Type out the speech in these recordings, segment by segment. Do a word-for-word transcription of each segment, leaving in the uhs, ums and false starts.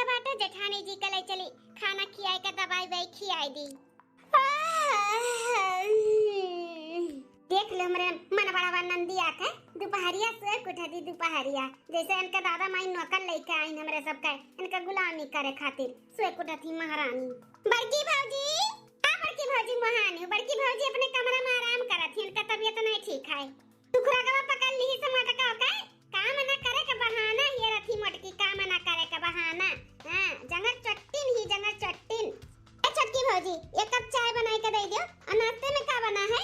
बाटे जेठानी जी के ले चली, खाना खियाए के, दवाई ववाई खियाए दी। देख ले हमरे मन बड़ा बा नंदिया के, दुपहरिया सोए के उठती दुपहरिया, जैसे इनके दादा माई नौकर लेके आइन हमरे सबके, इनका गुलामी करे खातिर सोए के उठती महारानी। बड़की भौजी, आ बड़की भौजी मोहानी, बड़की भौजी अपने कमरा में आराम करत ही, इनका तबीयत नहीं ठीक है। टुकरा गवा पकड़ लिही से मटका के, काम ना करे के बहाना, ये रथी मोटकी काम ना करे के बहाना। हाँ, जंगर चट्टिन ही, जंगर चट्टिन। ए छोटकी भौजी, एक कप चाय बनाई के दे दियो, और नाश्ते में का बना है?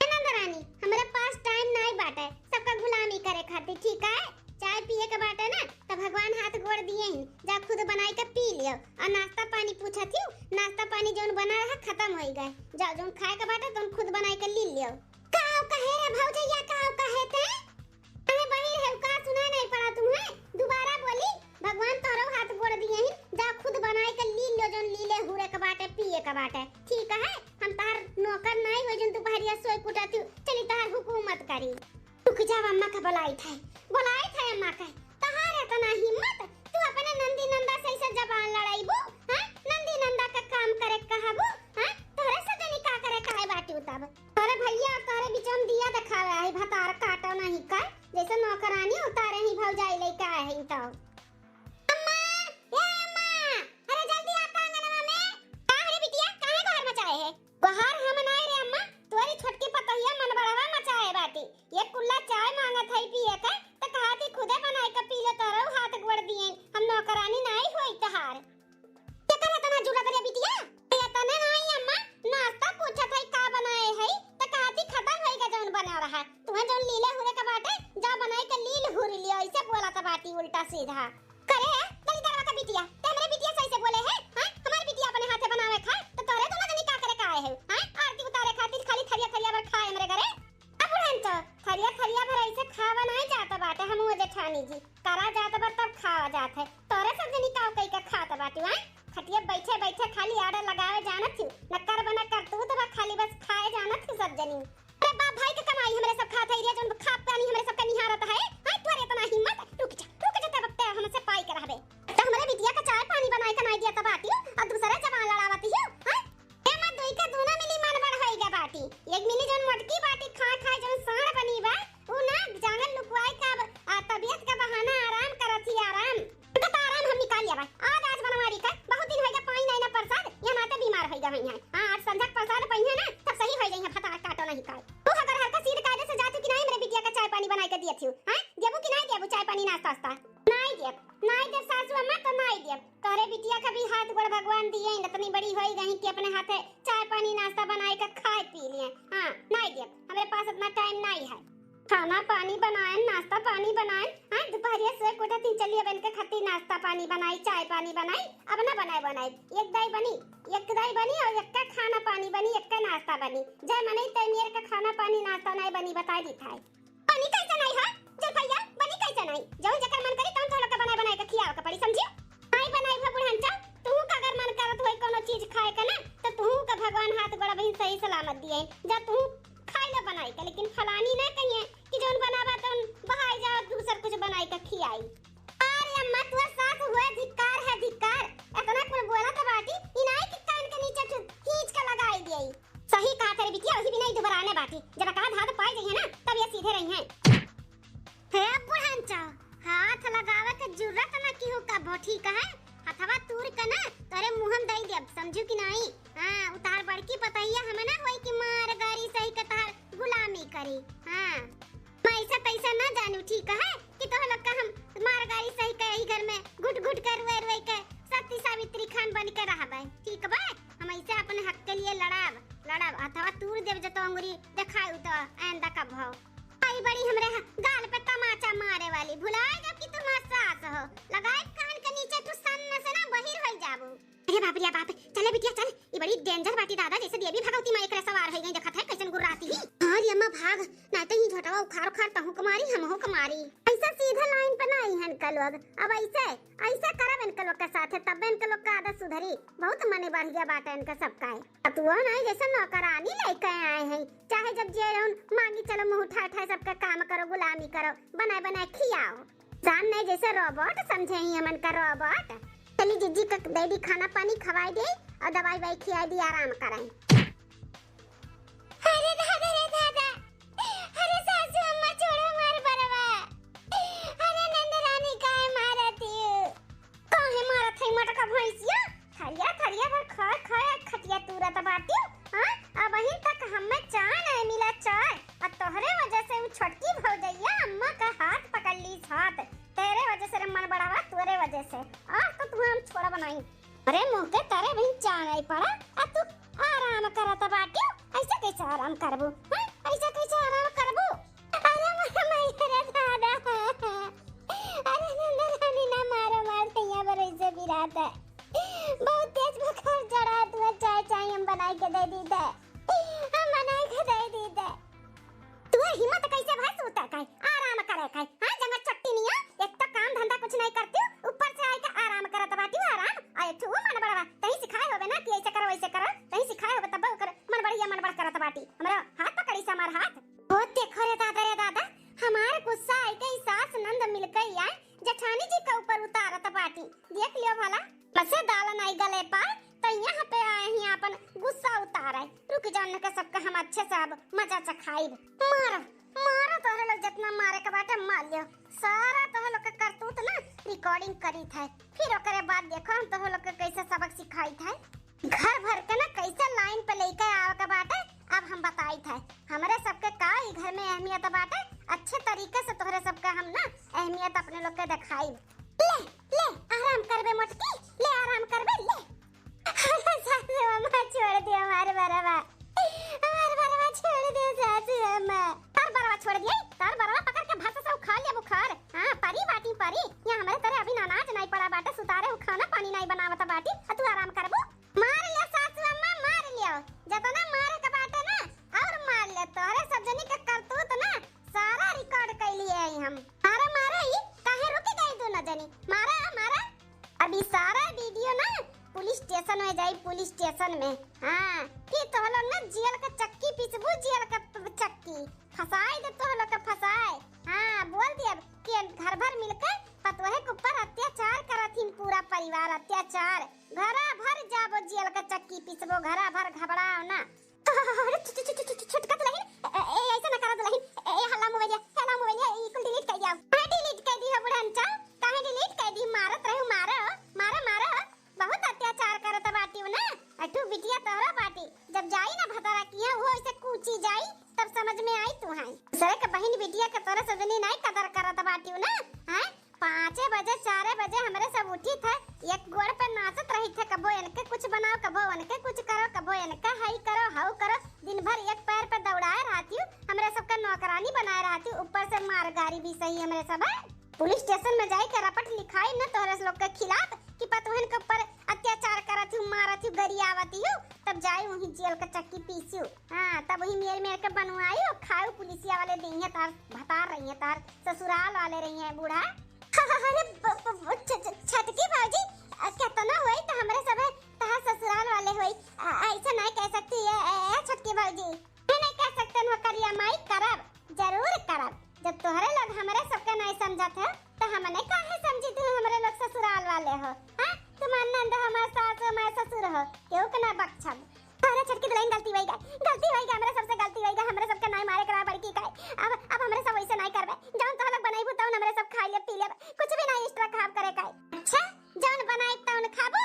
ए नंदरानी, हमरे पास टाइम नाई बाटे, सबका गुलामी करे खातिर, ठीक है? चाय पिए के बाटे ना, तो भगवान हाथ गोड़ दिए ही, जा खुद बनाई के पी लियो, और नाश्ता पानी पूछत ही, नाश्ता पानी जौन बना रहा खत्म होई गए, जाओ जौन खाए के बाटे तौन खुद बनाई के ली लियो। काव कहे रे भौजैया, काव कहे ते? अरे बहिर है, का सुनाई नहीं पड़ा तुम्हें? दोबारा बोली, भगवान तोहरो हाथ गोड़ दिए ही, जा खुद बनाए के ली लो, जौन लीले हुरे के बाटे, पिए के बाटे। ठीक है, हम तहार नौकर नहीं हो, जौन दुपहरिया सोए कुटती, चली तहार हुकूमत करी। रुक जाओ, अम्मा का बुलाई थे, बुलाई थे अम्मा का। तहार इतना हिम्मत, तू अपने नंदी नंदा से ऐसे जबान लड़ाईबू, हाँ? नंदी नंदा का काम करे कहबू, हाँ? तोहरे से जनी का करे काहे बाटी तब? तोहरे भैया और तोहरे बीच में दिया देखावे आई, भतार काटो नहीं का, जैसे नौकरानी उतारे ही भौजाई लेके आए हैं तो। अम्मा, ए अम्मा, अरे जल्दी आ तो आंगनवा में। का रे बिटिया, काहे गोहर मचाए है? गोहर हम नाई रे अम्मा, तोरी छोटकी पतोहिया मन बढ़ावा मचाए बाटी। ये कुल्ला चाय मांगत है पिए के, त कहा थी खुदे बनाए के पी ले, तोरो हाथ गोड़ दिए, हम नौकरानी नाई होई तहार। केकर इतना जुलत रे बिटिया? ए, इतने नाई अम्मा, नाश्ता पूछत है का बनाए है, त कहा थी खत्म होई गा जौन बना रहा। तुम्हें जौन लीले हुरे के बाटे, जा बनाए के लील हुर लियो, ऐसे बोलत बाटी उल्टा सीधा। करे, दलिदरवा का बिटिया, ते हमरे बिटिया से ऐसे बोले है, हाँ? हमार बिटिया अपने हाथे बनावे खाए, तो तोहरे दोनों जनी का करे का आए है, हाँ? आरती उतारे खातिर खाली थरिया थरिया भर खाए हमरे घरे। अब बुढ़न तो थरिया थरिया भर ऐसे खावा नहीं जात बाटे, हम वो जेठानी जी, करा जात बा तब खावा जात है। तोहरे सब जनी काव कई के खात बाटी, हाँ? खटिया बैठे बैठे खाली आर्डर लगावे जानत थी, न कर बना करतूत बा, खाली बस खाए जानत थी सब जनी। अरे बाप भाई के कमाई हमरे सब खात है रे, जौन खा पानी हमरे सब के निहारत है। हाय तोरे इतना हिम्मत, रुक जा, रुक जा, तब ते हमसे पाई के रहबे। त हमरे बिटिया का चाय पानी बनाए के नाई दिया त बाटी, और दूसरे जबान लड़ावती हो, हाय? ए मत दुई का दूना मिली मन बड़ होई गा बाटी। एक मिली जौन मोटकी बाटी खा खा जौन साँड़ बनी बा, उ ना जांगर लुकवाई का अब, आ, तबीयत का बहाना आराम करत ही आराम। उनका तो आराम हम निकाल लिया बा। आज, आज बनवारी का, बहुत दिन होइगा पानी नहीं ना प्रसाद, यहाँ नाते बीमार होइगा हुई हैं। हाँ, आज संझा के प्रसाद पइहे ना, तब सही होई जाइहे, फटाक काटो नहीं काट। तू अगर हल्का सीध कायदे से जातू कि नहीं, हमरे बिटिया का चाय पानी बनाई के दियत हियो, हाँ? देबू कि नहीं देबू चाय पानी नाश्ता वास्ता? नहीं देब, नहीं देब सासू अम्मा, तो नहीं देब। तोरे बिटिया का भी हाथ गोड़ भगवान दिए, इतनी बड़ी होई गई कि अपने हाथे चाय पानी नाश्ता बनाई के खाए पी लिए। हाँ, नहीं देब, हमरे पास इतना टाइम नहीं है। खाना पानी बनाएन, नाश्ता पानी बनाएन। हाँ, दुपहरिया से उठत ही चली अब इनके खातिर नाश्ता पानी बनाई, चाय पानी बनाई। अब ना बनाए बनाए, एक दाई बनी, एक दाई बनी और एक का खाना पानी बनी, एक का नाश्ता बनी। जय मनई तय मेर का खाना पानी नाश्ता नहीं बनी, बताई दी थाई। बनी कैसे नहीं है? जय भैया, बनी कैसे नहीं? जौन जेकर मन करी तौन तो लोग के बनाए बनाए के खियावे के पड़ी, समझी? नहीं बनाई भा बुढ़न चा, तू का अगर मन करत होई कोनो चीज खाए के ना, तो तू का भगवान हाथ गोड़ बहिन सही सलामत दिए। जा तू खाई लो बनाई के, लेकिन फलानी ना कहिए कि जौन बनावा तौन बहाई जाओ, दूसर कुछ बनाई के खियाई। अरे अम्मा, तू सास हुए धिक्कार है धिक्कार, इतना कुल बोलत बाटी, इनाई के कान के नीचे ठु-, खींच के लगाई दिए। सही कहा तेरे बिटिया, वही भी नहीं दुबराने बाटी, जब का धात पाई जाइए ना, तब ये सीधे रही हैं। हे बुढ़न चा, हाथ लगावे के जरूरत ना की हो कबो, ठीक है? हथवा तूर के ना तोरे मुंह में दई देब, समझू कि नहीं? हाँ, उतार बड़की पतैया हमें ना होई कि मार गारी सही के तार गुलामी करी। हाँ, मैं ऐसा तैसा ना जानू, ठीक है? कि तोह लोग का हम मार गारी सही के यही घर में घुट घुट के रुए रुए के सती सावित्री खान बन के रहबे, ठीक बा? हम ऐसे अपने हक के लिए लड़ब, लड़ब, अथवा तूर देब जतो अंगुरी देखाऊ तो आइंदा कब हो। आई बड़ी हमरे ह-, गाल पे तमाचा मारे वाली, भुलाए जब कि तुम सास हो। लगाए कान के नीचे तू सन्न से ना बहिर होई जाबू। अरे बाप रे बाप, चले बिटिया चल, ई बड़ी डेंजर बाटी दादा, जैसे देवी भगवती माँ एकरे सवार होई गई, देखत है कैसन गुर्राती ही। हाँ रे अम्मा भाग, ना तो ही झोटवा उखाड़ उखाड़ तहू के मारी, हमहू के मारी। ऐसा सीधा लाइन पे ना आई है इनका लोग, अब ऐसे, ऐसे करब इनका लोग के साथ है, तब इनका लोग का आदत सुधरी। बहुत मने बढ़ गया बाटा इनका सबका है। अब तू वो नहीं जैसे नौकरानी लेके आए हैं, चाहे जब जे जौन मांगी चलो मुंह उठा उठा सबका काम करो, गुलामी करो, बनाए बनाए खियाओ। जान नहीं जैसे रोबोट समझे ही हमन का रोबोट। चली जिज्जी का दे दी खाना पानी खवाई दे और दवाई वाई खियाई दी, आराम करें। अरे दादा रे दादा, अरे सासू अम्मा छोड़ो हमार बरवा। अरे नंद रानी काहे मारत ही? काहे मारत है मटका भैंसिया? थरिया थरिया भर खाए खाए खटिया तूरत बाटी। हाँ, अबहिन तक हमें चाय नहीं मिला चाय, और तोहरे वजह से वो छोटकी भौजैया अम्मा का हाथ पकड़ ली हाथ। तेरे वजह से रे मन बढ़ावा, तोरे वजह से। आज तो तुम्हें हम छोड़ा बनाई। अरे मुँह के तरे भी चाय नहीं पड़ा, अब तू आराम करत बाटी। ऐसे कैसे आराम करबू? हाँ? ऐसे कैसे आराम करबू? अरे माई, अरे दादा। अरे नंद रानी ना मारो, मार तैया पर ऐसे बिरात है। बहुत तेज बुखार चढ़ा, तू चाय चाय हम बनाई के दे दी थे। हम बनाई के दे दी थे। तू हिम्मत कैसे भाई सूते का? आराम करे का? हाँ, जंगल चट्टी निया, एक तो काम धंधा कुछ नहीं करती, ऊपर से आई के आराम करत बाटी, आराम। आ एक ठो वो मन बढ़वा, तहीं सिखाए होबे ना कि ऐसे करो, वैसे करो, तहीं सिखाए होबे तब ओकर मन बढ़िया मन बढ़ करत बाटी। हमरा हाथ पकड़ी से हमार हाथ। ओ देखो रे दादा, रे दादा, हमार गुस्सा आई के ई सास नंद मिलके आए, जेठानी जी के ऊपर उतारत बाटी। देख लियो भला, बसे दाल नहीं गले पाए, तो यहाँ पे आए ही अपन गुस्सा उतारे। रुक जाओ, इनके सबके हम अच्छे से अब मजा चखाइब। मारो, मारो, तोहरे लोग जितना मारे के बाटे मार लियो। सारा तोहरे लोग के करतूत ना recording करी थे, फिर ओकरे बाद देखो हम तोहरे लोग के कैसे सबक सिखाई थे। घर भर के ना कैसे line पे लेके आवे के बाटे, अब हम बताई थे। हमरे सबके का ई घर में अहमियत बाटे, अच्छे तरीके से तोहरे सबके हम ना अहमियत अपने लोग के दिखाई। ले, ले, आराम करबे मोटकी, ले आराम करबे, ले। अरे सासू अम्मा, छोड़ दियो हमार बरवा, हमार बरवा छोड़ दियो सासू अम्मा। तार बरवा छोड़ दिए, तार बरवा पकड़ के भस से उखाड़ ले बुखार। हाँ, परी बाटी परी, यहाँ हमरे तरे अभी अनाज नहीं पड़ा बाटे, सुतारे उ खाना पानी नहीं बनावत बाटी, आ तू आराम करबू? मार ले सासू अम्मा, मार लियो, जतना मारे के बाटे ना और मार ले। तोहरे सब जनी के करतूत ना सारा record कर लिए हैं हम। मारो, मारो, ई काहे रुक गई दोनों जनी? मारा, मारा। अब ई सारा video ना police station में जाई, police station में। हाँ, फिर तोह लोग ना जेल के चक्की पीसबू, जेल के प-, चक्की। फंसाई दे तोह लोग के, फंसाए। हाँ, बोल दिया कि घर भर मिलके पतोहे के ऊपर अत्याचार करत हिन, पूरा परिवार अत्याचार। घरा भर जाबो जेल के चक्की पीसबो, घरा भर घबराओ ना। अरे छु-, छु-, छु-, छु-, छु-, छोटका दुलहिन, ए, ए, ए, ऐसे ना करा दुलहिन, ए, ए, हल्ला मोबाइलिया, हल्ला मोबाइलिया, ई कुल delete कर दिया। हाँ, delete कर दी हो बुढ़न, चल, काहे delete कर दी? मारत रहू, मारो, मारो, मारो, बहुत अत्याचार करत बाटी ना, अठू बिटिया तोहरा बाटी, जब जाई ना भतारा किहाँ, वो ऐसे कूची जाई, तब समझ में आई तू हैं। दूसरे के बहिन बिटिया के तोरे सजनी नहीं कदर करत बाटी ना, हैं? पाँचे बजे, चारे बजे हमरे सब उठी थे, एक गोड़ पे नाचत रही थे, कबो इनके कुछ बनाओ, कबो उनके कुछ करो, कबो इनके हई करो, हऊ करो, दिन भर एक पैर पे दौड़ाए रहती हूँ, हमरे सबका नौकरानी बनाए रहती हूँ, ऊपर से मार गारी भी सही हमरे सब है। Police station में जाई के रपट लिखाई न तोहरे लोग के खिलाफ कि पतोहन के ऊपर अत्याचार करत हूँ, मारत हूँ, गरियावत हूँ, तब जाई वहीं जेल के चक्की पीसी। हाँ, तब वही मेर मेर के बनवाई और खाऊ, पुलिसिया वाले देइहें तार, भतार रहिहें तार, ससुराल वाले रहिहें बूढ़ा। अरे ब-, ब-, ब-, छ-, छ-, छटकी भौजी, अ, केतना होई त हमरे सब तहार ससुराल वाले होई, अ, ऐसा नहीं कह सकती है, ए, ए, छटकी भौजी। नहीं, नहीं कह सकते हो करिया माई, करब, जरूर करब। जब तोहरे लोग हमरे सबके नहीं समझत है, त हमने काहे समझी तू हमरे लोग ससुराल वाले हो? हाँ? तुम्हार नंद हमार सास, हमार ससुर हो, केहू के ना बख्शब। अरे छोटकी दुलहिन, गलती होई गा, गलती होई गा, हमरे सबसे गलती होई गा, हमरे सबके नाई मारे के रहा बड़की काई। अब, अब हमरे सब वैसे नाई करबे। जौन तोह लोग बनैबू तौन हमरे सब खाई लेब, पी लेब, कुछ भी नाई extra खाब करे काई। अच्छा, जौन बनाई तौन खाबू?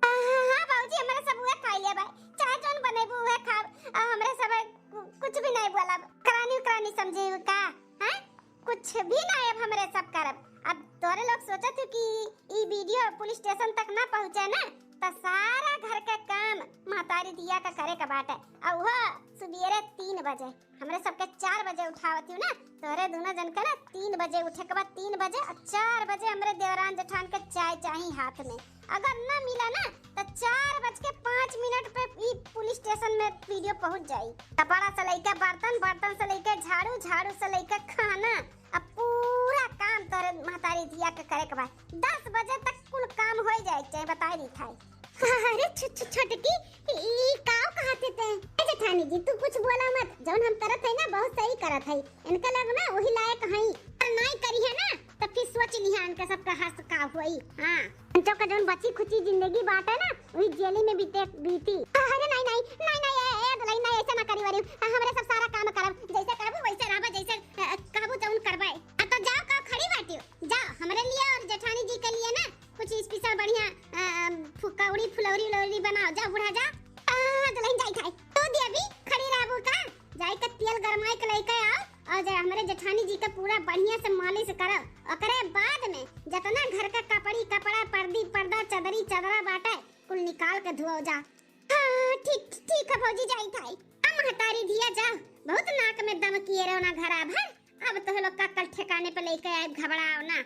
हाँ, हाँ, हाँ, बाबूजी, हमरे सब उहे खाई लेब, चाहे जौन बनैबू उहे खाब। आ, हमरे सब कु-, कुछ भी नाई बोलब। करानी उकरानी समझे का? हैं? कुछ भी ना अब हमरे सब करब। अब तोरे लोग सोचत हो कि ई video police station तक ना पहुँचे ना, त सारा घर के काम महतारी धिया का करे के बाटे। अउर वो सुबेरे तीन बजे, हमरे सबके चार बजे उठावत हूँ ना, तोरे दोनों जन के ना तीन बजे उठे के बाद तीन बजे और चार बजे हमरे देवरान जेठान के चाय चाही हाथ में। अगर ना मिला ना, त चार बज के पाँच मिनट पे ई police station में video पहुँच जाई। कपड़ा से लेके बर्तन, बर्तन से लेके झाड़ू, झाड़ू से लेके खाना, अब पूरा काम तोरे महतारी धिया के करे के बा। दस बजे तक कुल काम होई जाए के चाही, बताई दी थाई। अरे छु-, छु-, छोटकी, ई, ई काव कहत है ते? ए जेठानी जी, तू कुछ बोला मत, जौन हम करत है ना, बहुत सही करत है। इनका लोग ना वही लायक हई। अगर नाई करी है ना, त फिर सोच लिहा इनका सबका हर्ष का होई। हाँ, हम जो का जौन बची खुची जिंदगी बाटे ना, वही जेली में बीते, बीती। अरे नहीं, नहीं, नहीं, नहीं, ए, ए, दुल्हन, नहीं, ऐसे ना करी वरी। हमरे सब सारा काम करब, जैसे कहबू वैसे रहबा, जैसे, अ, कहबू जौन करबे। अब तो जाओ, का खड़ी बाटी, जाओ, हमरे लिए और जेठानी जी के लिए ना कुछ special बढ़िया, अ, फुकौड़ी, फुलौरी, उलौरी बनाओ, जाओ बूढ़ा, जा। आ, दुल्हन जाई खाई, तू दिया भी खड़ी रहबू का? जाई के तेल गरमाई के लेके आओ और जे हमरे जेठानी जी के पूरा बढ़िया से मालिश करो। ओकरे बाद में जितना घर का कपड़ी, कपड़ा, पर्दी, पर्दा, चदरी, चदरा बाटे, कुल निकाल के धुआओ जा। हाँ, ठीक, ठीक है भौजी, जाई थाई। अब महतारी धिया जा, बहुत नाक में दम किए रहो ना घरा भर। अब तो लोग का कल ठिकाने पे लेके आए, घबराओ ना।